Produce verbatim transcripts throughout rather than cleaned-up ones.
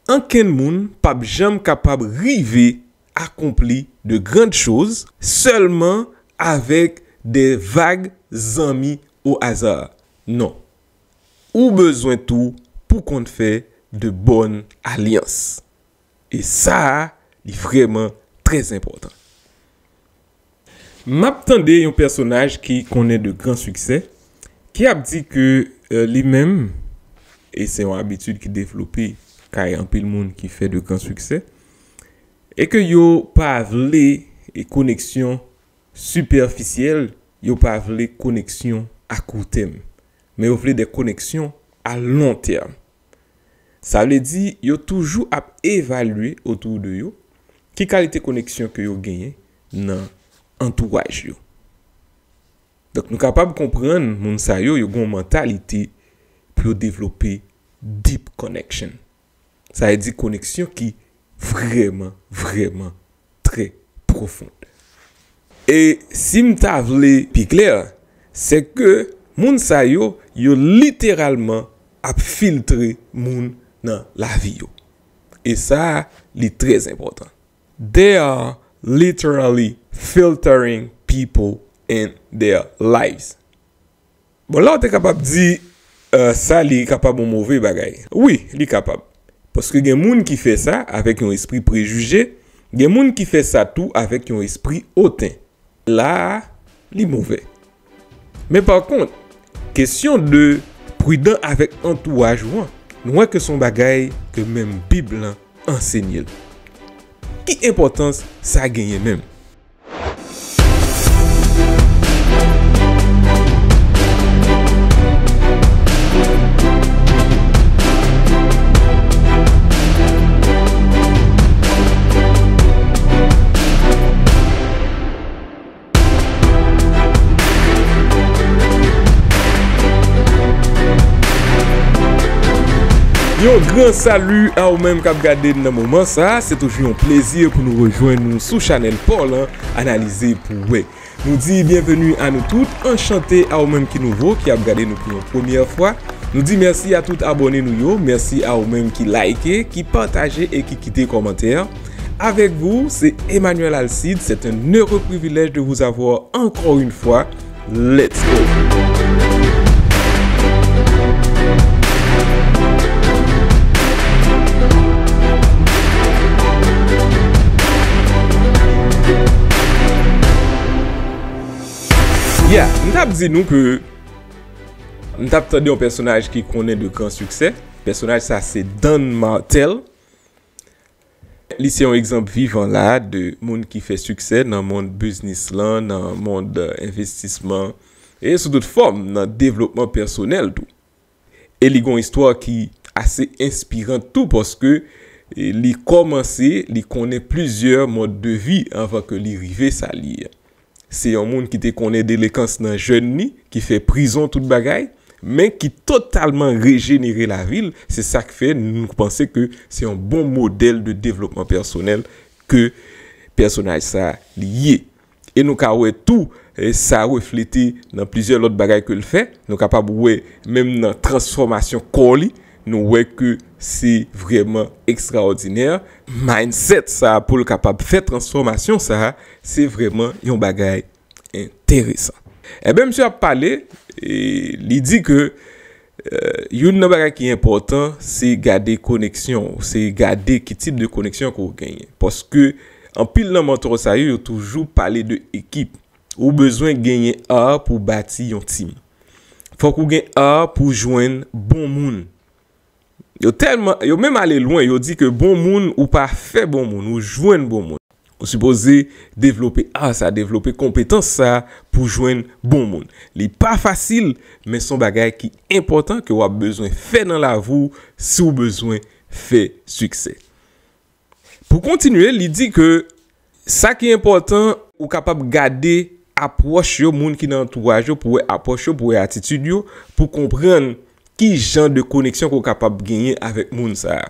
Ankenn moun p ap janm kapab rive akonpli de grandes choses sèlman avèk de vag zanmi o aza. Non. Ou bezwen tou pou konn fè de bòn alyans. E sa a, li vrèman trè enpòtan. M ap tande yon pèsonaj ki konnen de gran siksè, ki ap di ke, eh, li menm, e se yon abitid ki devlope kay anpil moun ki fè de gran siksè, e ke yo pa vle, e, koneksyon sipèfisyèl, yo pa vle koneksyon a kou tèm, men yo vle de koneksyon a lon tèm. Sa vle di, yo toujou ap evalye otou de yo ki kalite koneksyon ke yo genyen nan antouraj yo. Donk, nou kapab konprann moun sa yo, yo gen yon mantalite pou yo devlope deep connection. Sa vle di koneksyon ki vrèman, vrèman trè pwofon. E si m ta vle pi klè, se ke moun sa yo, yo literalman ap filtre moun nan lavi yo. E sa, li trè enpòtan. They are literally filtering people in their lives. Bon, la w te kapab di, eh, sa li kapab yon move bagay. Wi, li kapab. Paske gen moun ki fè sa avèk yon espri prejije, gen moun ki fè sa tou avèk yon espri oten. La a, li move. Men pa kont, kesyon de pridan avèk antouraj ou an, nou wè ke se yon bagay ke menm Bib lan ansenye l. Ki enpòtans sa genyen menm? Yon gran sali a ou menm k ap gade n nan moman sa a. Se toujou yon plezi pou nou rejwenn nou sou chanèl pa w lan, Analize pou w wè. Nou di byenveni a nou tout, anchante a ou menm ki nouvo, ki ap gade nou pou yon premyè fwa. Nou di mèsi a tout abòne nou yo, mèsi a ou menm ki like, ki pataje e ki kite kòmantè. Avec vous, c'est Emmanuel Alcide. C'est un heureux privilège de vous avoir encore une fois. Let's go! Yeah, m t ap di nou ke m t ap tande yon pèsonaj ki konnen de gran siksè. Pèsonaj sa se Dan Martell. Li se yon egzanp vivan la de moun ki fè siksè nan mond biznis lan, nan mond, eh, envestisman, e sou tout fòm nan devlopman pèsonèl tou. E li gen yon istwa ki ase enspiran tou paske, eh, li kòmanse, li konnen plizyè mòd de vi anvan ke li rive sa li ye. Se yon moun ki te konnen delenkan nan jèn li, ki fè prizon tout bagay, men ki totalman rejenere lavi l. Se sa k fè nou panse ke se yon bon modèl de devlopman pèsonèl ke pèsonaj sa li ye. E nou ka wè tou, eh, sa reflete nan plizyè lòt bagay ke l fè. Nou kapab wè menm nan transfòmasyon kò li, nou wè ke se vrèman ekstraòdinè. Mindset sa pou l kapab fè transfòmasyon sa, se vrèman yon bagay enteresan. Enben, misye ap pale, e li di ke, eh, youn nan bagay ki enpòtan, se gade koneksyon w, se gade ki tip de koneksyon ke w genyen. Paske anpil nan mantò sa yo, yo toujou pale de ekip. Ou bezwen genyen A pou bati yon tim. Fòk ou gen A pou jwenn bon moun. Yo tèlman, yo menm ale lwen, yo di ke bon moun, ou pa fè bon moun, ou jwenn bon moun. Ou sipoze devlope A sa, devlope konpetans sa pou jwenn bon moun. Li pa fasil, men se yon bagay ki enpòtan ke w ap bezwen fè nan lavi w si w bezwen fè siksè. Pou kontinye, li di ke sa ki enpòtan, ou kapab gade apwòch yo, moun ki nan antouraj yo, pou wè apwòch yo, pou wè atitid yo, pou konprann ki jan de koneksyon ke w kapab genyen avèk moun sa a.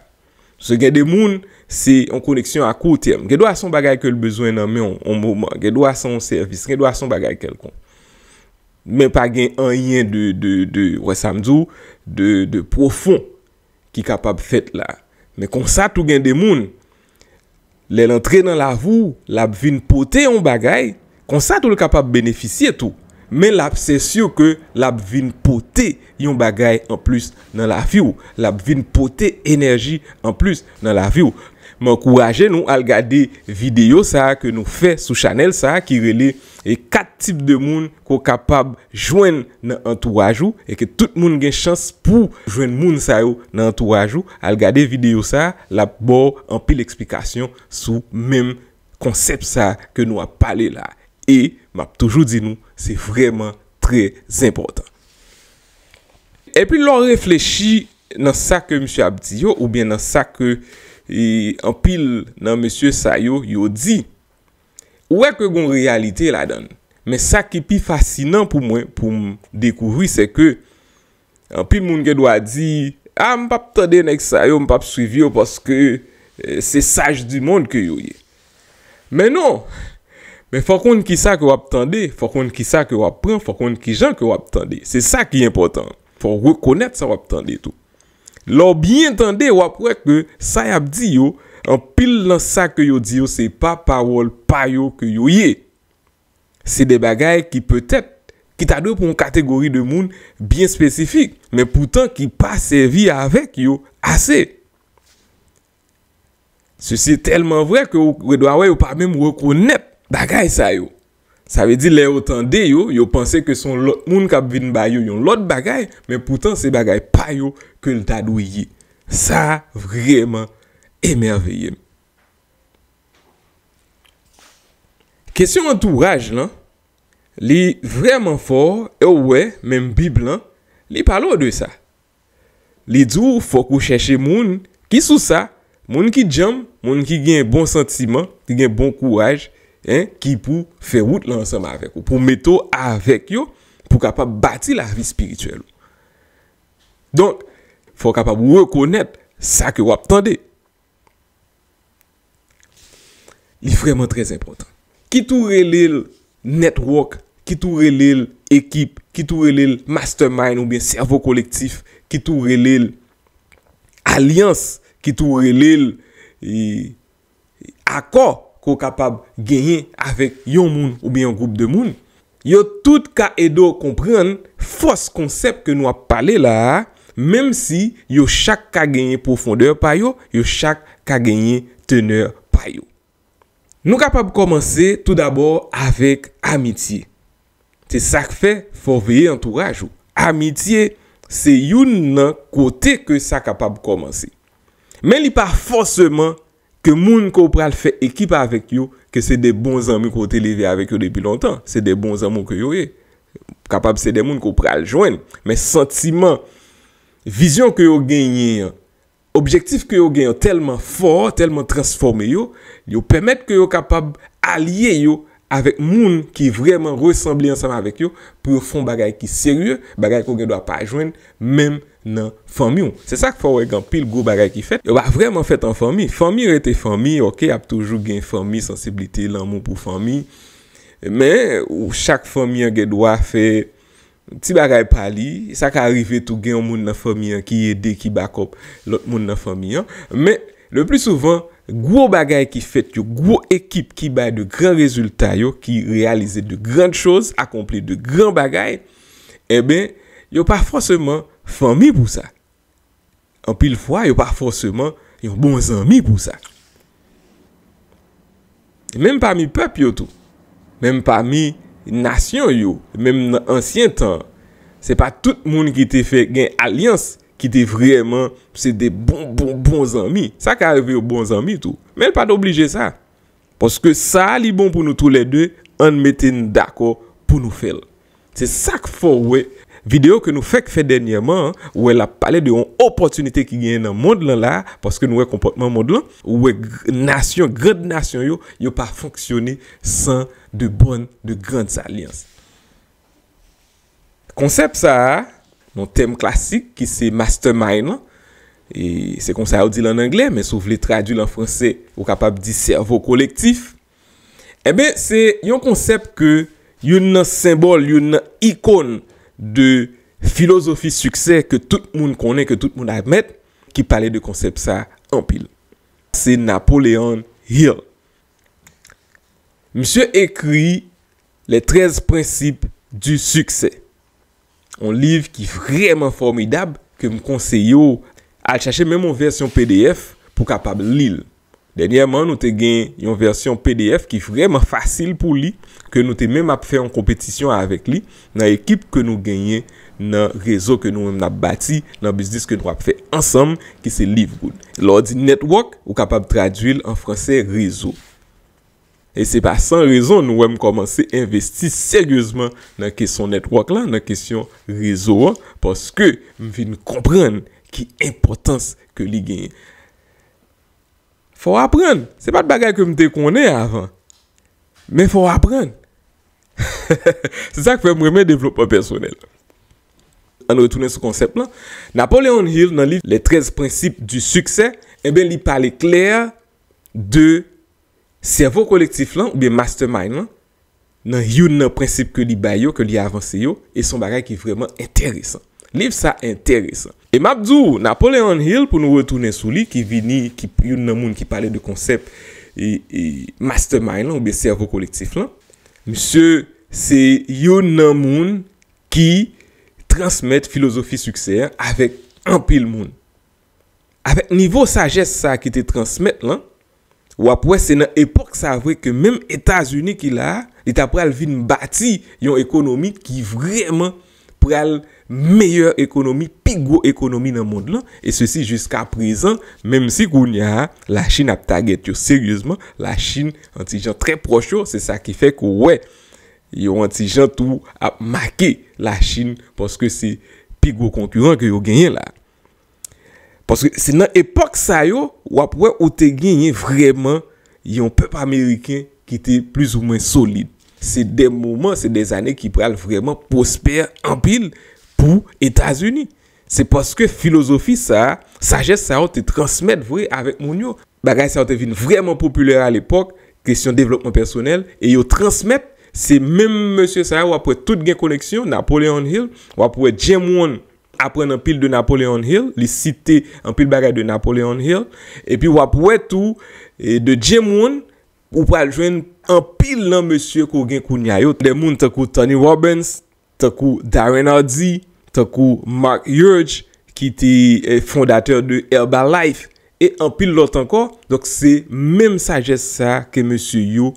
Paske gen de moun, se yon koneksyon a kou tèm. Gen dwa se yon bagay ke l bezwen nan men w yon moman. Gen dwa se yon sèvis. Gen dwa se yon bagay kèlkonk. Men pa gen anyen de, de, de, wè sa m di w, de, de pwofon ki kapab fèt la. Men konsa tou gen de moun, lè l antre nan lavi w, l ap vin pote yon bagay, konsa tou l kapab benefisye tou. Men l ap, se si ke l ap vin pote yon bagay anplis nan lavi w. L ap vin pote enèji anplis nan lavi w. M ankouraje nou al gade videyo sa a ke nou fè sou chanèl sa a ki rele e kat tip de moun ke w kapab jwenn nan antouraj ou e ke tout moun gen chans pou jwenn moun sa yo nan antouraj ou. Al gade videyo sa a, l ap ba w anpil eksplikasyon sou menm konsèp sa a ke nou ap pale la. E m ap toujou di nou, se vrèman trè enpòtan. Epi lè w reflechi nan sa ke misye ap di yo, oubyen nan sa ke, e, anpil nan mesye sa yo, yo di, ou wè ke gon reyalite ladan l. Men sa ki pi fasinan pou mwen, pou m dekouvri, se ke anpil moun gen dwa di, a, m p ap tande nèg sa yo, m p ap swiv yo, paske, e, se saj di mond ke yo ye. Men non! Men fò w konn kisa ke w ap tande, fò w konn kisa ke w ap pran, fò w konn kijan ke w ap tande. Se sa ki enpòtan. Fò w rekonèt sa w ap tande tou. Lè w byen tande, w ap wè ke sa y ap di yo, anpil nan sa ke yo di yo, se pa pawòl pa yo ke yo ye. Se de bagay ki petèt, ki ta dwe pou yon kategori de moun byen espesifik, men poutan ki pa sèvi avèk yo ase. Sesi tèlman vrè ke w dwa wè yo pa menm rekonèt bagay sa yo. Sa vle di, lè yo tande yo, yo panse ke se yon lòt moun k ap vin ba yo yon lòt bagay, men poutan se bagay pa yo ke l ta dwe ye. Sa vrèman emèveye m. Kesyon antouraj lan, li vrèman fò, e w wè, menm Bib lan, li pale w de sa. Li di w fòk ou chèche moun ki sou sa, moun ki djanm, moun ki gen bon santiman, ki gen bon kouraj, en, ki pou fè wout lan ansanm avèk ou, pou mete w avèk yo, pou kapab bati lavi espirityèl ou. Donk, fò w kapab rekonèt sa ke w ap tande. Li vrèman trè enpòtan. Kit ou rele l network, kit ou rele l ekip, kit ou rele l mastermind oubyen sèvo kolektif, kit ou rele l alyans, kit ou rele l, e, akò ke w kapab genyen avèk yon moun oubyen yon gwoup de moun, yo tout ka ede w konprann fòs konsèp ke nou ap pale la a, menm si yo chak ka genyen pwofondè pa yo, yo chak ka genyen tenè pa yo. Nou kapab kòmanse toudabò avèk amitye. Se sa k fè fò w veye antouraj ou. Amitye se youn nan kote ke sa kapab kòmanse. Men li pa fòseman ke moun ke w pral fè ekip avèk yo, ke se de bon zanmi ke w te leve avèk yo depi lontan. Se de bon zanmi w ke yo ye. Kapab se de moun ke w pral jwenn. Men santiman, vizyon ke yo genyen an, objektif ke yo genyen an tèlman fò, tèlman transfòme yo, yo pèmèt ke yo kapab alye yo avèk moun ki vrèman resanble ansanm avèk yo pou yo fè yon bagay ki serye, bagay ke w gen dwa pa jwenn menm nan fanmi w. Se sa k fè w wè gen anpil gwo bagay ki fèt. Yo pa vrèman fèt an fanmi. Fanmi rete fanmi, oke, ap toujou gen fanmi, sansiblite, lanmou pou fanmi. Men, ou, chak fanmi an gen dwa fè ti bagay pa li. Sa ka rive tou gen yon moun nan fanmi an ki ede, ki bakòp lòt moun nan fanmi an. Men, le pli souvan, gwo bagay ki fèt yo, gwo ekip ki bay de gran rezilta yo, ki reyalize de grann choz, akonpli de gran bagay, enben, yo pa fòseman fanmi pou sa. Anpil fwa, yo pa fòseman yon bon zanmi pou sa. Menm pami pèp yo tou, menm pami nasyon yo, menm nan ansyen tan, se pa tout moun ki te fè gen alyans ki te vrèman se de bon, bon, bon zanmi. Sa ka rive yo bon zanmi tou, men l pa t oblije sa. Paske sa a li bon pou nou toulède, ann mete n dakò pou nou fè l. Se sa k fè w wè videyo ke nou fèk fè dènyèman an, ou wè l ap pale de yon opòtinite ki genyen nan mond lan la, paske nou wè konpòtman mond lan, ou wè gr-, nasyon, grand nasyon yo, yo pa fonksyone san de bòn, de grandes alyances. Konsèp sa a, yon tèm klasik ki se mastermind lan, e se konsa yo di l an anglè, men si w vle tradui l an fransè, ou kapab di sèvo kolektif. Enben, se yon konsèp ke youn nan senbòl, youn nan ikòn de filozofi siksè ke tout moun konnen, ke tout moun admèt, ki pale de konsèp sa anpil. Se Napoleon Hill. Misye ekri Les treize principes du succès. Yon liv ki vrèman fòmidab, ke m konseye w al chache menm yon vèsyon P D F pou w kapab li l. Dènyèman, nou te gen yon vèsyon P D F ki vrèman fasil pou li, ke nou te menm ap fè yon konpetisyon avèk li nan ekip ke nou genyen nan rezo ke nou menm n ap bati, nan biznis ke nou ap fè ansanm, ki se Live Good. Lè w di network, ou kapab tradui l an fransè rezo. E se pa san rezon nou wè m kòmanse envesti seryezman nan kesyon network la, nan kesyon rezo an, paske m vin konprann ki enpòtans ke li genyen. Fò w aprann. Se pa t bagay ke m te konnen avan. Men fò w aprann. Se sa k fè m renmen devlopman pèsonèl. Ann retounen sou konsèp lan. Napoleon Hill, nan liv Les treize principes du succès, enben, li pale klè de sèvo kolektif lan, oubyen mastermind lan, nan youn nan prensip ke li bay yo, ke li avanse yo, e se yon bagay ki vrèman enteresan. Liv sa enteresan. E m ap di w, Napoleon Hill, pou nou retounen sou li, ki vini, ki youn nan moun ki pale de konsèp e, e mastermind lan, oubyen sèvo kolektif lan, misye se youn nan moun ki transmèt filozofi siksè an avèk anpil moun. Avèk nivo sajès sa ki te transmèt lan, w ap wè se nan epòk sa vre ke menm Etazini ki la a, li ta pral vin bati yon ekonomi ki vrèman pral meyè ekonomi, pi gwo ekonomi nan mond lan, e sesi jiska prezan, menm si kounye a, Lachin ap tagèt yo seryezman, Lachin, yon ti jan trè pwòch yo, se sa ki fè ke w wè yo yon ti jan tou ap make Lachin, paske se pi gwo konkiran ke yo genyen la. Paske se nan epòk sa yo, w ap wè ou te genyen vrèman yon pèp ameriken ki te plizoumwen solid. Se de moman, se de zane ki pral vrèman pwospè anpil pou Etazini. Se paske filozofi sa a, sajès sa yo te transmèt vre avèk moun yo. Bagay sa yo te vin vrèman popilè alepòk, kesyon devlopman pèsonèl, e yo transmèt, se menm mesye sa yo, w ap wè tout gen koneksyon, Napoleon Hill, w ap wè Jim Rohn aprann anpil de Napoleon Hill, li site anpil bagay de Napoleon Hill, epi w ap wè tou, e, de Jim Rohn, ou pral jwenn anpil nan mesye ke w gen kounye a yo, de moun tankou Tony Robbins, tankou Darren Hardy, tankou Mark Hurd, ki te, eh, fondatè de Herbalife, e anpil lòt ankò. Donk, se menm sajès sa ke mesye yo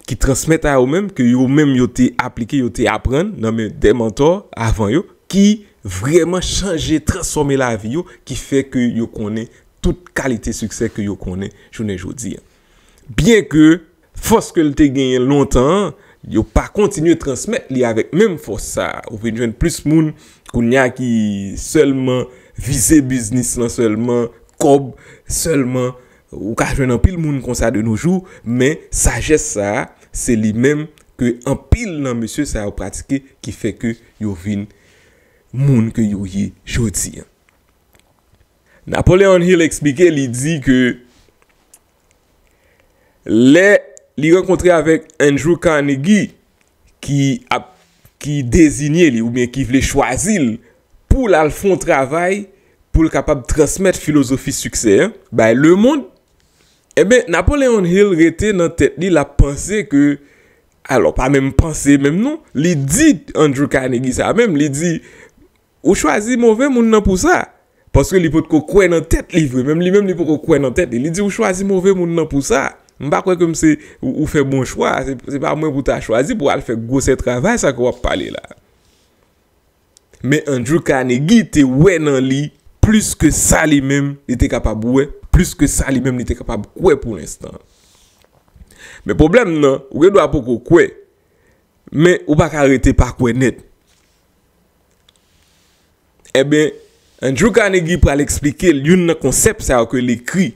ki transmèt a yo menm, ke yo menm yo te aplike, yo te aprann nan men de mantò avan yo, ki vrèman chanje, transfòme lavi yo, ki fè ke yo konnen tout kalite siksè ke yo konnen jounen jodi a. Byen ke fòs ke l te genyen lontan an, yo pa kontinye transmèt li avèk menm fòs sa a. Ou vin jwenn plis moun kounye a ki sèlman vize biznis lan sèlman, kòb sèlman. Ou ka jwenn anpil moun konsa de nos jours, men sajès sa a, se li menm ke anpil nan mesye sa yo pratike ki fè ke yo vin moun ke yo ye jodi a. Napoleon Hill eksplike, li di ke lè li rankontre avèk Andrew Carnegie, ki ap, ki dezinye li oubyen ki vle chwazi l pou l al fè yon travay pou l kapab transmèt filozofi siksè an bay lemonn, enben, Napoleon Hill rete nan tèt li, l ap panse ke, alò, pa menm panse menm non, li di Andrew Carnegie sa menm, li di, ou chwazi move moun nan pou sa. Paske li potko kwè nan tèt li vre. Menm li menm, li poko kwè nan tèt li. Li di, ou chwazi move moun nan pou sa. M pa kwè ke m se, ou, ou fè bon chwa. Se, se pa mwen pou ta chwazi pou al fè gwosè travay sa ke w ap pale la. Men Andrew Carnegie te wè nan li plis ke sa li menm li te kapab wè, plis ke sa li menm li te kapab kwè pou lenstan. Men pwoblèm nan, ou gen dwa poko kwè, men ou pa ka rete pa kwè nèt. Enben, Andrew Carnegie pral eksplike l youn nan konsèp sa yo ke l ekri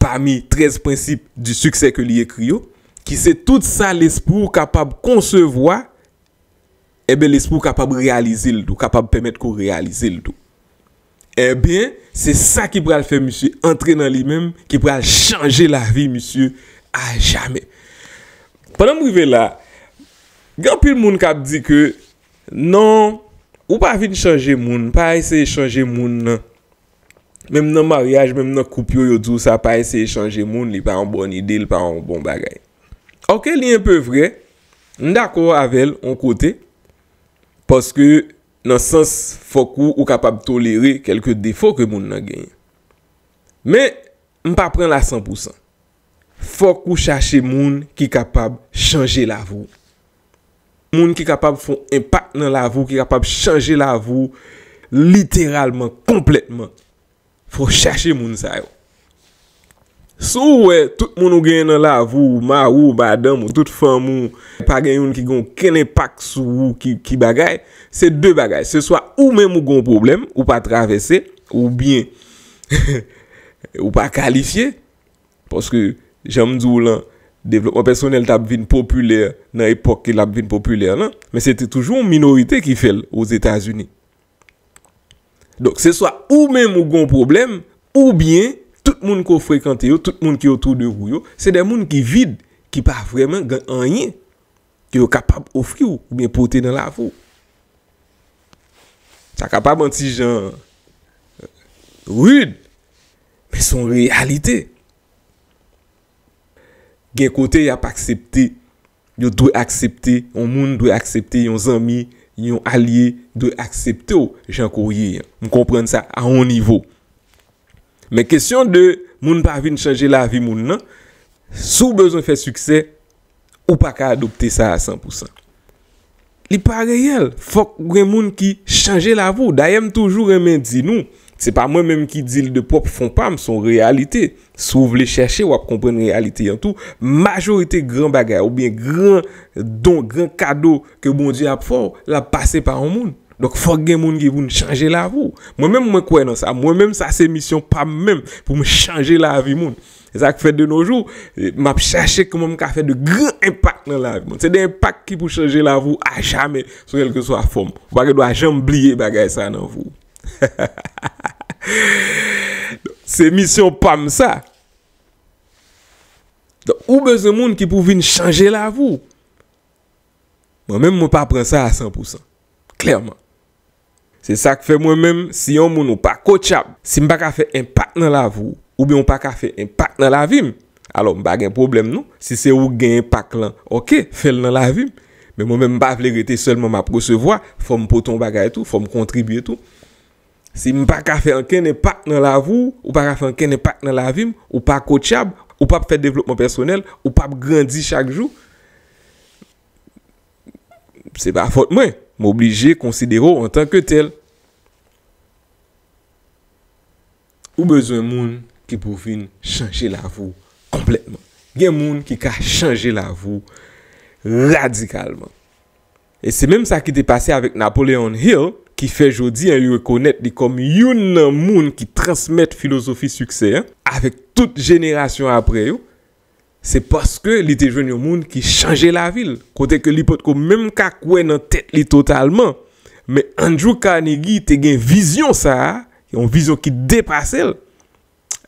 pami trèz prensip di siksè ke li ekri yo, ki se tout sa lespri w kapab konsevwa, enben, lespri w kapab reyalize l tou, kapab pèmèt ke w reyalize l tou. Enben, se sa ki pral fè misye antre nan li menm, ki pral chanje lavi misye a jamè. Pandan m rive la, gen anpil moun k ap di ke, non, ou pa vin chanje moun, pa eseye chanje moun nan. Menm nan maryaj, menm nan koup yo, yo di w sa pa eseye chanje moun, li pa yon bòn ide, li pa yon bon bagay. Oke, li enpe vre, m dakò avè l yon kote, paske nan sans fòk ou, ou kapab tolere kèlke defo ke moun nan genyen. Men, m pa pran l a san pou san. Fòk ou chache moun ki kapab chanje lavi w. Moun ki kapab fè yon enpak nan lavi w, ki kapab chanje lavi w literalman, konplètman. Fò w chache moun sa yo. Si w wè tout moun ou genyen nan lavi w, mari w, madanm ou, tout fanmi w, pa gen youn ki gen okenn enpak sou ou ki, ki bagay, se de bagay. Se swa ou menm ou gen yon pwoblèm, ou pa travèse, oubyen ou pa kalifye, paske, jan m di w lan, devlopman pèsonèl t ap vin popilè nan epòk ke l ap vin popilè lan, men se te toujou yon minorite ki fè l Ozetazini. Donk, se swa ou menm ou gen yon pwoblèm, oubyen tout moun ke w frekante yo, tout moun ki otou de ou yo, se de moun ki vid, ki pa vrèman gen anyen ke yo kapab ofri w oubyen pote nan lavi w. Sa kapab yon ti jan rid, men se yon reyalite. Gen kote y ap aksepte, yo dwe aksepte, yon moun dwe aksepte, yon zanmi, yon alye dwe aksepte w jan ke w ye an. M konprann sa a yon nivo. Men kesyon de moun pa vin chanje lavi moun nan, si w bezwen fè siksè, ou pa ka adopte sa a san pou san. Li pa reyèl. Fòk gen moun ki chanje lavi w. Dayè, m toujou renmen di nou, se pa mwen menm ki di l de pwòp fon pa m, se yon reyalite. Si w vle chèche, w ap konprann reyalite an tou. Majorite gran bagay oubyen gran don, gran kado ke Bondye ap fè w, l ap pase pa yon moun. Donk, fòk gen moun ki pou n chanje lavi w. Mwen menm, mwen kwè nan sa. Mwen menm, sa se misyon pa m menm, pou m chanje lavi moun. Se sa k fè de nos jours, eh, m ap chache kòman m ka fè de gran enpak nan lavi moun. Se de enpak ki pou chanje lavi w ajamè, sou kèlkeswa fòm. Ou pa gen dwa janm bliye bagay sa nan vi w. Se misyon pa m sa. Donk, ou bezwen moun ki pou vin chanje lavi w. Mwen menm, mwen pa pran sa a san pou san. Klèman. Se sa k fè mwen menm, si yon moun ou pa kotchab, si m pa ka fè enpak nan lavi w, oubyen ou pa ka fè enpak nan lavi m, alò m pa gen pwoblèm non. Si se ou k gen enpak lan, oke, fè l nan lavi m. Men mwen menm, m pa vle rete sèlman m ap resevwa, fò m pote yon bagay tou, fò m kontribye tou. Si m pa ka fè ankenn enpak nan lavi w, ou pa ka fè ankenn enpak nan lavi m, ou pa kotchab, ou p ap fè devlopman pèsonèl, ou p ap grandi chak jou, se pa fòt mwen. M oblije konsidere w antanke tèl. Ou bezwen moun ki pou vin chanje lavi w konplètman. Gen moun ki ka chanje lavi w radikalman. E se menm sa ki te pase avèk Napoleon Hill, ki fè jodi an yo rekonèt li kòm youn nan moun ki transmèt filozofi siksè an avèk tout jenerasyon apre yo. Se paske li te jwenn yon moun ki chanje lavi l, kote ke li potko menm ka kwè nan tèt li totalman. Men Andrew Carnegie te gen vizyon sa a, yon vizyon ki depase l,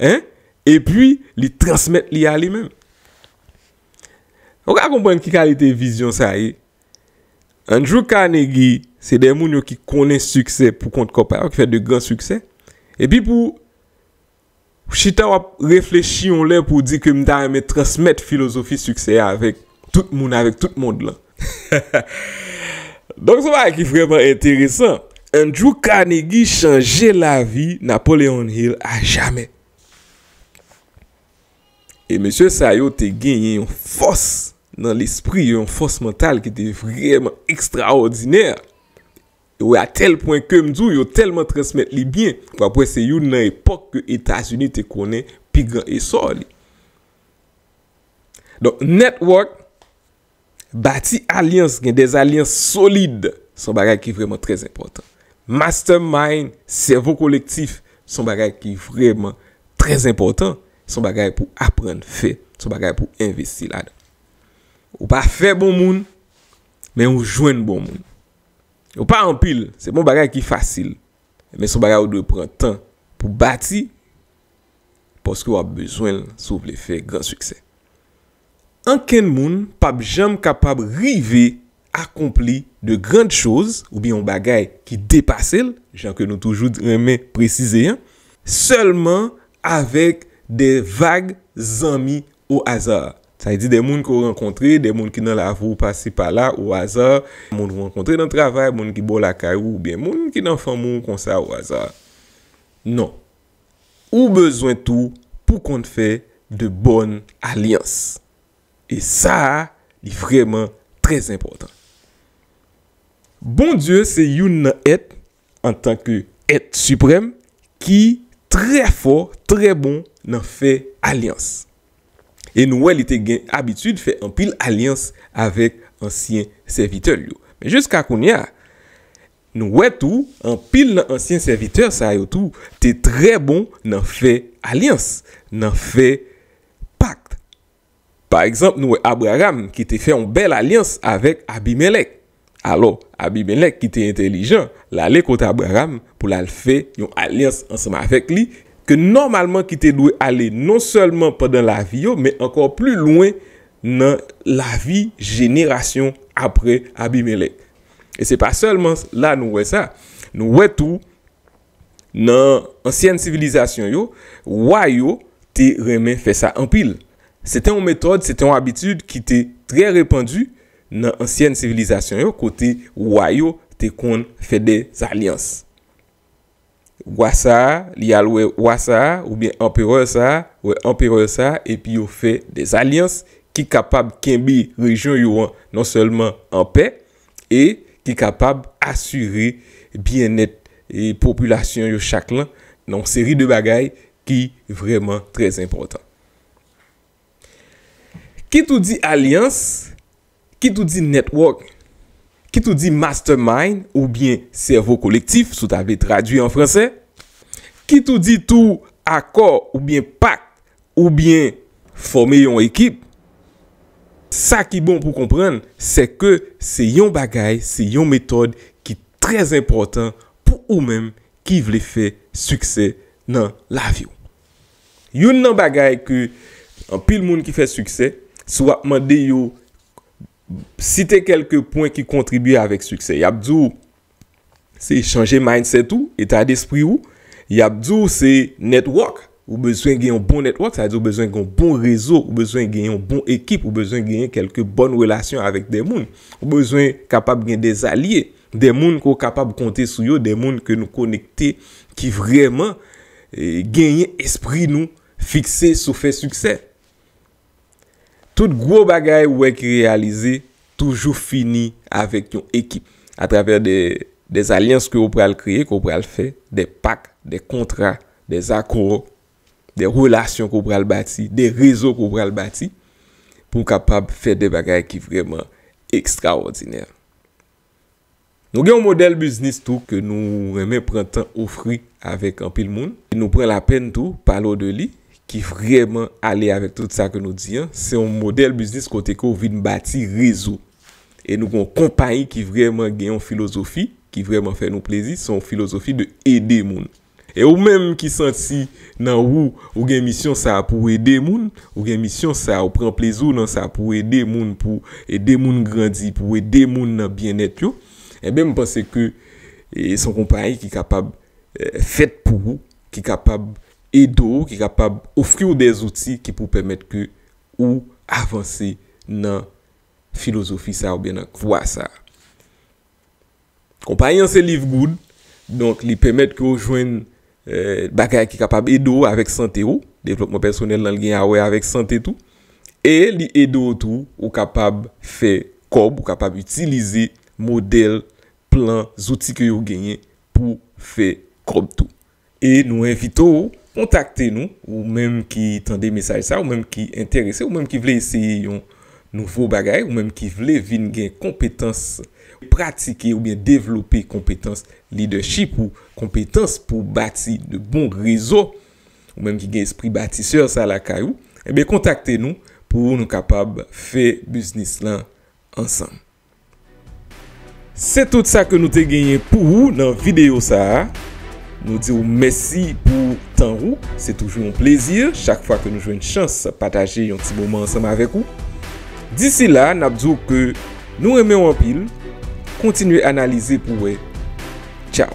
en, epi li transmèt li a li menm. Ou ka konprann ki kalite vizyon sa ye. Andrew Carnegie, se de moun yo ki konnen siksè pou kont kò pa yo, ki fè de gran siksè. Epi pou chita w ap reflechi yon lè pou w di ke m ta renmen transmèt filozofi siksè a avèk tout moun, avèk tout mond lan. Donk, se yon bagay ki vrèman enteresan. Andrew Carnegie chanje lavi Napoleon Hill ajamè. E mesye sa yo te genyen yon fòs nan lespri yo, yon fòs mantal ki te vrèman ekstraòdinè. Yo, a tèl pwen ke m di w, yo tèlman transmèt li byen. W ap wè se youn nan epòk ke Etazini te konnen pi gran esò li. Donk, network, bati alyans, gen de alyans solid, se yon bagay ki vrèman trè enpòtan. Mastermind, sèvo kolektif, se yon bagay ki vrèman trè enpòtan. Se yon bagay pou aprann fè, se yon bagay pou envesti ladan. Ou pa fè bon moun, men ou jwenn bon moun. Yo pa anpil, se pa yon bagay ki fasil. Men se yon bagay ou dwe pran tan pou bati, paske w ap bezwen l si w vle fè gran siksè. Ankenn moun p ap janm kapab rive akonpli de grandes choses, oubyen yon bagay ki depase l, jan ke nou toujou renmen presize an, sèlman avèk de vag zanmi o aza. Sa vle di de moun ke w rankontre, de moun ki nan lavi w pase pa la o aza, moun ou rankontre nan travay, moun ki bò lakay ou, oubyen moun ki nan fanmi w konsa o aza. Non. Ou bezwen tou pou konn fè de bòn alyans. E sa a, li vrèman trè enpòtan. Bondye se youn nan èt, antanke èt siprèm, ki trè fò, trè bon nan fè alyans. E nou wè li te gen abitid fè anpil alyans avèk ansyen sèvitè l yo. Men jiska kounye a, nou wè tou, anpil nan ansyen sèvitè sa yo tou te trè bon nan fè alyans, nan fè pak. Pa egzanp, nou wè Abraram ki te fè yon bèl alyans avèk Abimelèk. Alò, Abimelèk ki te entèlijan, l ale kot Abraram pou l al fè yon alyans ansanm avèk li, ke nòmalman ki te dwe ale non sèlman pandan lavi yo, men ankò pli lwen nan lavi jenerasyon apre Abimelèk. E se pa sèlman la nou wè sa. Nou wè tou, nan ansyèn sivilizasyon yo, wa yo te renmen fè sa anpil. Se te yon metòd, se te yon abitid ki te trè repandi nan ansyèn sivilizasyon yo, kote wa yo te konn fè de zalyans. Wa sa a, li al wè wa sa a, oubyen anperè sa a, wè anperè sa a, epi yo fè de zalyans ki kapab kenbe rejyon yo an non sèlman an pè, e ki kapab asire byennèt e popilasyon yo chak lan nan yon seri de bagay ki vrèman trè enpòtan. Kit ou di alyans, kit ou di network, kit ou di mastermind oubyen sèvo kolektif, si w ta vle tradui an fransè, kit ou di tou akò oubyen pak, oubyen fòme yon ekip, sa ki bon pou konprann, se ke se yon bagay, se yon metòd ki trè enpòtan pou ou menm ki vle fè siksè nan lavi w. Youn nan bagay ke anpil moun ki fè siksè, si w ap mande yo site kèlke pwen ki kontribye avèk siksè, y ap di w se chanje mindset ou, eta despri ou. Y ap di w se network. Ou bezwen gen yon bon network, sa vle di ou bezwen gen yon bon rezo, ou bezwen gen yon bon ekip, ou bezwen gen kèlke bòn relasyon avèk de moun. Ou bezwen kapab gen de alye, de moun ke w kapab konte sou yo, de moun ke nou konekte, ki vrèman, eh, genyen espri nou fikse sou fè siksè. Tout gwo bagay ou wè ki reyalize toujou fini avèk yon ekip, atravè de, de zalyans ke ou pral kreye, ke ou pral fè, de pak, de kontra, de akò, de relasyon ke ou pral bati, de rezo ke ou pral bati, pou w kapab fè de bagay ki vrèman ekstraòdinè. Nou gen yon modèl biznis tou ke nou renmen pran tan ofri avèk anpil moun. Nou pran lapèn tou pale w de li, ki vrèman ale avèk tout sa ke nou di an. Se yon modèl biznis kote ke w vin bati rezo. E nou gen yon konpayi ki vrèman gen yon filozofi, ki vrèman fè nou plezi. Se yon filozofi de ede moun. E ou menm ki santi nan ou, ou gen misyon sa a pou w ede moun, ou gen misyon sa a, ou pran plezi w nan sa pou w ede moun, pou ede moun grandi, pou w ede moun nan byennèt yo, enben, m panse ke, e, se yon konpayi ki kapab, e, fèt pou ou, ki kapab ede w, ki kapab ofri w de zouti ki pou pèmèt ke ou avanse nan filozofi sa a oubyen nan vwa sa a. Konpayi an se Live Good, donk li pèmèt ke w jwenn, eh, bagay ki kapab ede w avèk sante w. Devlopman pèsonèl lan, li gen a wè avèk sante tou. E li ede w tou, ou kapab fè kòb, ou kapab itilize modèl, plan, zouti ke yo genyen pou fè kòb tou. E nou envite w kontakte nou, ou menm ki tande mesaj sa, ou menm ki enterese, ou menm ki vle eseye yon nouvo bagay, ou menm ki vle vin gen konpetans, pratike oubyen devlope konpetans lidèchip ou konpetans pou bati de bon rezo, ou menm ki gen espri batisè sa lakay ou, enben kontakte nou pou nou kapab fè biznis lan ansanm. Se tout sa ke nou te genyen pou ou nan videyo sa a. Nou di w mèsi pou tan ou. Se toujou yon plezi chak fwa ke nou jwenn chans pataje yon ti moman ansanm avèk ou. Disi la, n ap di w ke nou renmen w anpil. Kontinye analize pou w wè. Tchaw.